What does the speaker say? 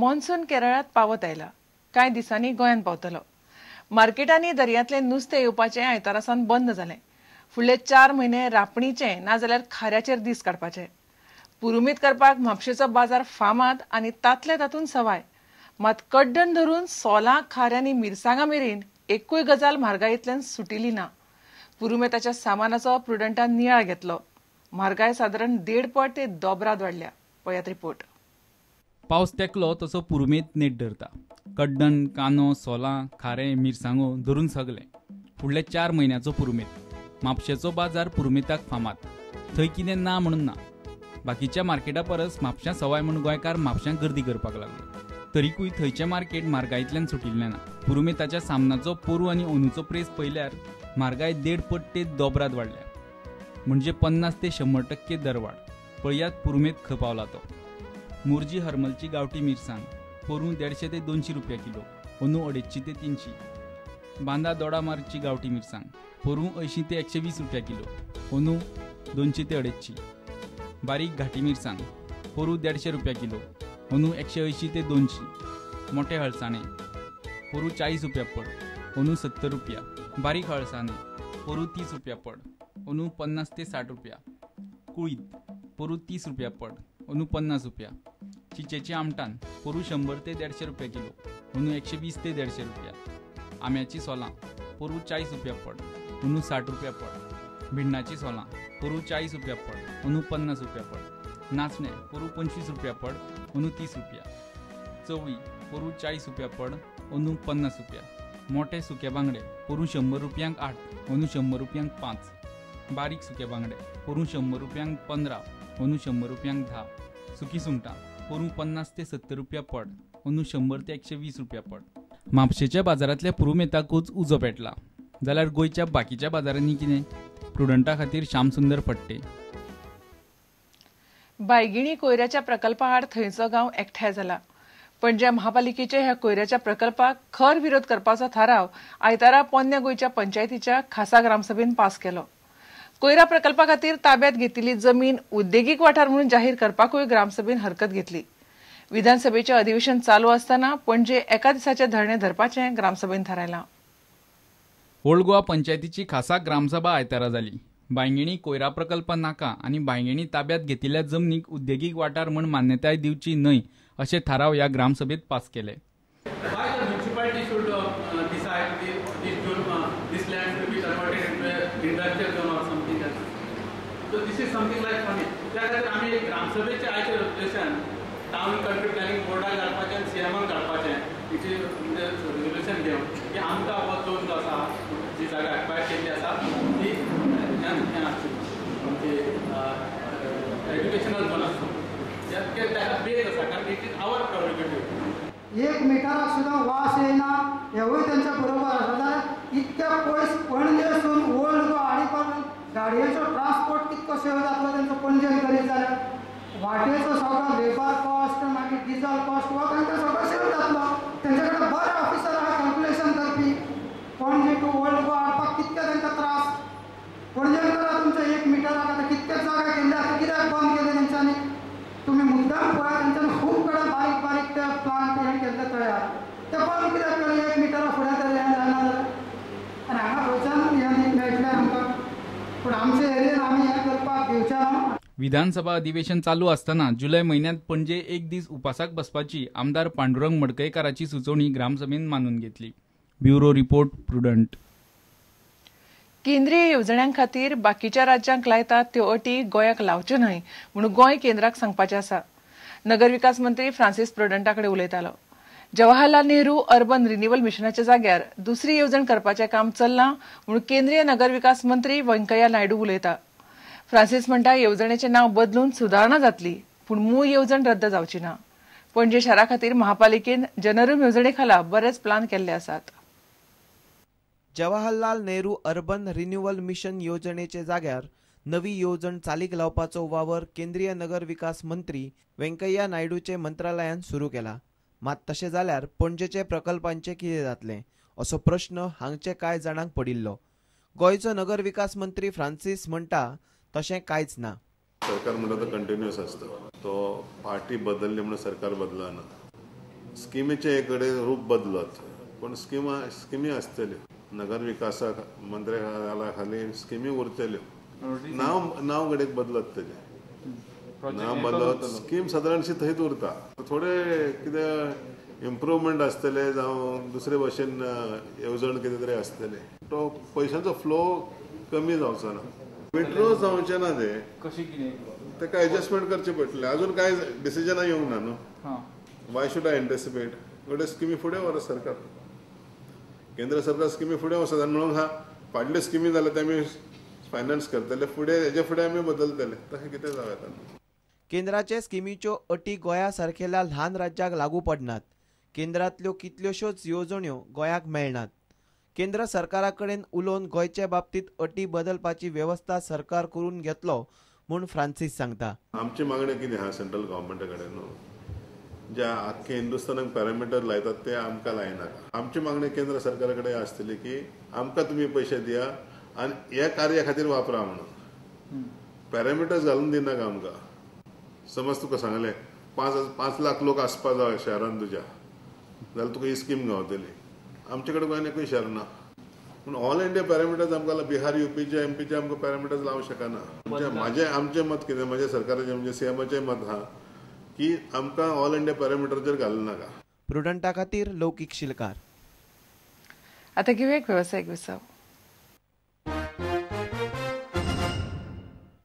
Monsoon केरळात पावत आयला. कांय दिसांनी गोंयांत पावतलो. मार्केटांनी दर्यांतलें नुस्तें येवपाचें आयतारा सावन बंद जालें. फुडले 4 म्हयने रापणीचे नाजाल्यार खाऱ्याचेर दीस काडपाचे. पुरुमेत करपाक म्हापशेचो बाजार फामाद आनी तांतले तातूंत सवाय. मात कड्डण धरून सोलां, खारें आनी मिरसांगां मेरेन एकूय गजाल म्हारगायेंतल्यान सुटिल्ली ना. पुरुमेताच्या सामानाचो प्रुडंटान नियाळ घेतलो. म्हारगाय सादारण 1.5 पट ते दोबराद वाडल्या. पळयात रिपोर्ट. पावस तेकलो तसो पुरुमेत नेट धरता. कड्डण, कांदो, सोलां, खारें, मिरसांगो धरून सगलें. फुडले 4 म्हयन्याचो पुरुमेत. म्हापशेचो बाजार पुरुमेताक फामाद. थंय कितें ना म्हणून ना. बाकीच्या मार्केटा परस म्हापश्यां सवाय म्हूण गोंयकार म्हापश्यां गर्दी करपाक लागलो. तरीकूय थंयचें मार्केट म्हारगायेंतल्यान सुटिल्लें ना. पुरुमेताच्या सामनाचो पोरू आनी अंदूचो प्रेस पळयल्यार म्हारगाय 1.5 पट ते दोबराद वाडल्या, म्हणजे 50 ते 100% दरवाड. पळयात पुरुमेत खंय पावला तो. मोरजी हरमलची गांवठी मिरसांग पोरूं 150 ते 200 रुपया किलो, अंदू 250 ते 300. बांदा दोडामार्गची गांवठी मिरसांग पोरूं 80 ते 120 रुपया किलो, अंदू 200 ते 250. बारीक घाटी मिरसांग पोरूं 150 रुपया किलो, अंदू 180 ते 200. मोठे हळसाणे पोरूं 40 रुपया पड, अंदू 70 रुपया. बारीक हळसाणे पोरूं 30 रुपया पड, अंदू 50 ते 60 रुपया. कुळीत पोरूं 30 रुपया पड, अंदू 50 रुपया. चिचेची आमटान पोरूं 100 ते 150 रुपया किलो, अंदू 120 ते 150 रुपया. आम्याची सोलां पोरूं 40 रुपया पड, अंदू 60 रुपया पड. भिंडाची सोलां पोरूं 40 रुपया पड, अंदू 50 रुपया पड. नाचणे पोरूं 25 रुपया पड, अंदू 30 रुपया. चवळी पोरूं 40 रुपया पड, अंदू 50 रुपया. मोठे सुके बांगडे पोरूं 100 रुपयांक 8, अंदू 100 रुपयांक 5. बारीक सुके बांगडे पोरूं 100 रुपयांक 15, अंदू 100 रुपयांक 10. सुकी सुंगटां पोरूं 50 ते 70 रुपया पड, अंदू 100 ते 120 रुपया पड. म्हापशेच्या बाजारांतल्या पुरुमेताकूच उजो पेटला जाल्यार गोंयच्या बाकीच्या बाजारांनी कितें? प्रुडंटा खातीर श्यामसुंदर फट्टे. बायगिणी कोयऱ्याच्या प्रकल्पा आड थंयचो गांव एकठांय जाला. पणजे महापालिकेच्या ह्या कोयऱ्याच्या प्रकल्पाक खर विरोध करपाचो थाराव आयतारा पोन्न्या गोंयच्या पंचायतीच्या खासा ग्रामसभेन पास केलो. कोयरा प्रकल्पा खातीर ताब्यात घेतिल्ली जमीन उद्देगीक वाठार म्हणून जाहीर करपाकूय ग्रामसभेन हरकत घेतली. विधानसभेचें अधिवेशन चालू आसतना पणजे एका दिसाचें धरणें धरपाचें ग्रामसभेन थारायलां. ओल्ड गोवा पंचायतीची खासा ग्रामसभा आयतारा जाली. बांयगिणी कोयरा प्रकल्प नाका आनी बांयगिणी ताब्यात घेतिल्ल्या जमनीक उद्देगीक वाठार म्हूण मान्यताय दिवची न्हय अशे थाराव ह्या ग्रामसभेत पास केले. एक मिटराक सुद्दां वास येयना हेवूय तेंच्या बरोबर आसा. जाल्यार इतक्या पयस पणजेसून ओल्ड गोवा हाडीपासून गाडयेचो ट्रान्सपोर्ट कितको सेव जातलो तेंचो पणजेन करीत जाल्यार वाटेचो सगळो लेबर कॉस्ट मागीर डिजल कॉस्ट हो तांकां सगळो सेव जातलो. तेंचे कडेन बरे ऑफिसर आहा कॅल्कुलेशन करपी. पणजे टू ओल्ड गोवा हाडपाक कितके तांकां त्रास. पणजेन करा तुमचें 1 मिटराक आतां कितके जागा केल्ले आतां कित्याक बंद केले तेंच्यांनी? तुमी मुद्दाम पळया तेंच्यांनी खूब कडेन बारीक बारीक ते प्लांट हें केल्ले तयार ते बंद कित्याक केले? 1 मिटरा फुडें तरी हें जायना जाल्यार आनी हांगा खंयच्यान हें मेळटलें आमकां? पूण आमचे एरियेन आमी हें करपाक दिवचें ना. विधानसभा अधिवेशन चालू आसतना जुलय म्हयन्यांत पणजे एक दीस उपासाक बसपाची आमदार पांडुरंग मडकयकाराची सुचोवणी ग्रामसभेन मानून घेतली. Bureau report, Prudent. केंद्रीय येवजण्यां खातीर बाकीच्या राज्यांक लायतात त्यो अटी गोंयाक लावच्यो न्हय म्हणून गोंय केंद्राक सांगपाचें आसा. नगरविकास मंत्री फ्रांसीस प्रुडंटा कडेन उलयतालो. जवाहरलाल नेहरू अर्बन रिन्युअल मिशनाच्या जाग्यार दुसरी येवजण करपाचें काम चल्लां म्हणून केंद्रीय नगरविकास मंत्री व्यंकय्या नायडू उलयता. फ्रांसीस म्हणटा येवजणेचें नांव बदलून सुदारणा जातली पूण मूळ येवजण रद्द जावची ना. पणजे शारा खातीर महापालिकेन जनरूम येवजणे खाला बरेच प्लान केल्ले आसात. Jawaharlal Nehru urban renewal mission येवजणेचे जाग्यार नवी येवजण चालीक लावपाचो वावर केंद्रीय नगर विकास मंत्री व्यंकय्या नायडूचे मंत्रालयान सुरू केला. मात तशें जाल्यार पणजेचे प्रकल्पांचें कितें जातलें असो प्रश्न हांगचे कांय जाणांक पडिल्लो. गोंयचो नगर विकास मंत्री फ्रांसीस म्हणटा तशें कांयच ना. सरकार म्हणटा तो कंटिन्युअस आसता, तो पार्टी बदलली म्हणून सरकार बदलना. स्किमीचे एक कडेन रूप बदलत पूण स्किमी आसतल्यो. नगर विकासा मंत्रालया खाली स्किमी उरतल्यो. नांव घडयेक बदलत तेजें नांव बदलत स्कीम सादारणशी थंयच उरता. थोडे कितें इम्प्रुवमेंट आसतले जावं दुसरे भशेन येवजण कितें तरी आसतले. तो पयशांचो फ्लो कमी जावचो ना, विड्रॉ जावचें ना. ते कशें कितें ताका एडजस्टमेंट करचें पडटलें. अजून कांय डिसिजनां येवंक ना न्हू. Why should I anticipate? घडये स्किमी फुडें व्हरत सरकार, केंद्र सरकार स्किमी फुडें वचत आनी म्हणून हा फाटल्यो स्किमी जाल्यार ते आमी फायनान्स करतले, फुडें हेजे फुडें आमी बदलतले. तशें कितें जावं येता. केंद्राचे स्किमीच्यो अटी गोंया सारकेल्या ल्हान राज्याक लागू पडनात. केंद्रांतल्यो कितल्योश्योच येवजण्यो गोंयाक मेळनात. केंद्र सरकारा कडेन उलोवन गोंयचे बाबतींत अटी बदलपाची वेवस्था सरकार करून घेतलो म्हूण फ्रांसीस सांगता. आमची मागणी कितें आहा सेंट्रल गव्हर्मेंटा कडेन न्हू, ज्या आख्खे हिंदुस्थानाक पॅरामिटर लायतात ते आमकां लायनाका. आमची मागणी केंद्र सरकारा कडेन आसतली की आमकां तुमी पयशे दिया आनी ह्या कार्या खातीर वापरा म्हणून. पॅरामिटर्स घालून दिनाका आमकां. समज तुका सांगलें 5 लाख लोक आसपा जाय शहरान तुज्या, जाल्यार तुका ही स्कीम गावतली. आमचे कडेन गोंयान एकूय शहर ना. पूण ऑल इंडिया पॅरामिटर्स आमकां बिहार युपीचे एमपीचे आमकां पॅरामिटर्स लावंक शकना. म्हाजें आमचें मत कितें, म्हज्या सरकाराचें म्हणजे सीएमाचें मत आहा की आमकां ऑल इंडिया पॅरामिटराचेर घालूं नाका. प्रुडंटा खातीर लौकीक शिलकार. आतां घेवया एक वेवसायीक विसव.